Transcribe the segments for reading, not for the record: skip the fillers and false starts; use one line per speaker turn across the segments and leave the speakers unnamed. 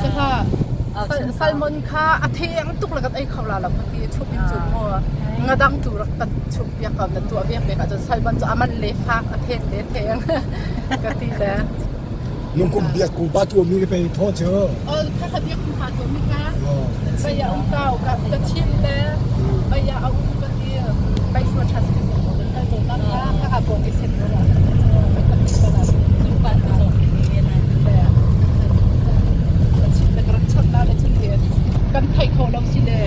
Saka salmon kha a theng tuk le kan ei kho la lo ka ti chup in cun mu ngadang tu rak kan chup piak ko na tuah viak bek ahcun salmon cu aman le fak a then le theng ka ti le
Lungkum biak ku pa tu mi ka pe tho chu.
Oh kha kha biak ku pa tu mi ka. Baya um kau ka ka chin le baya a um ka ti bai su tha se ko ka to na ka ka ka ko ke sen ro la ka ti ka la
Lu pa tu cho ni na.
Le ka chin le ka rak chap la le chun he kan thei kho lo si le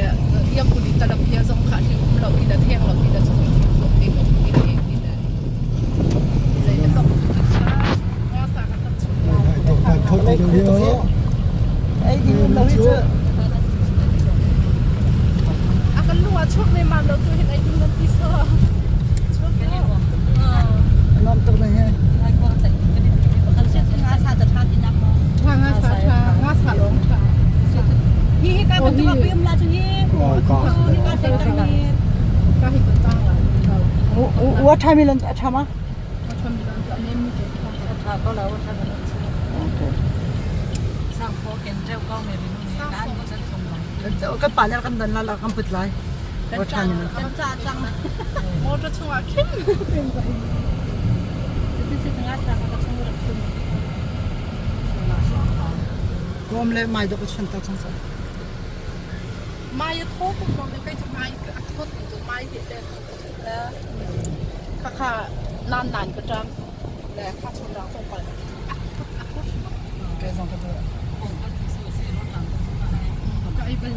iang kuli talapia zong kha hi um lo ti la theng lo ti la chu ko te ko ti ti ti le zei le kam ti sa nga sa ka tak chu
Tho te lo hi.
Ei ding um lo hi cu.
A kan lung ah chuak ne mam lo tu hin ei ding nan ti so. Chuak lo.
Nom tuk na he.
Ai ko ta kan ni kan se nga sa ta tha ti nak mo.
Tha nga sa tha nga sa long tha.
Hi hi ka ban tu ka um la chu hi.
Ka.
Hi ka te ka ni.
Ka hi kan tang la.
Watermelon a tha ma?
Watermelon chu a nem mi chu tha.
Tha ko la watermelon chu. Sang pho ken treu ko me ri ni kan ko chan thong la.
Kan pa le kan dan la la kan put lai. Watermelon.
Kan cha chang.
Motor chungah khin.
Ti si nga sa ka chung rak sum.
Kom le mai dok chan ta chang sa.
Mai a tho tuk mo le kai chu mai a tho tuk chu mai he le le kha kha nan nan ka tram le kha chung dang tong pal
Kai zong ka tu.
Ka ai bal.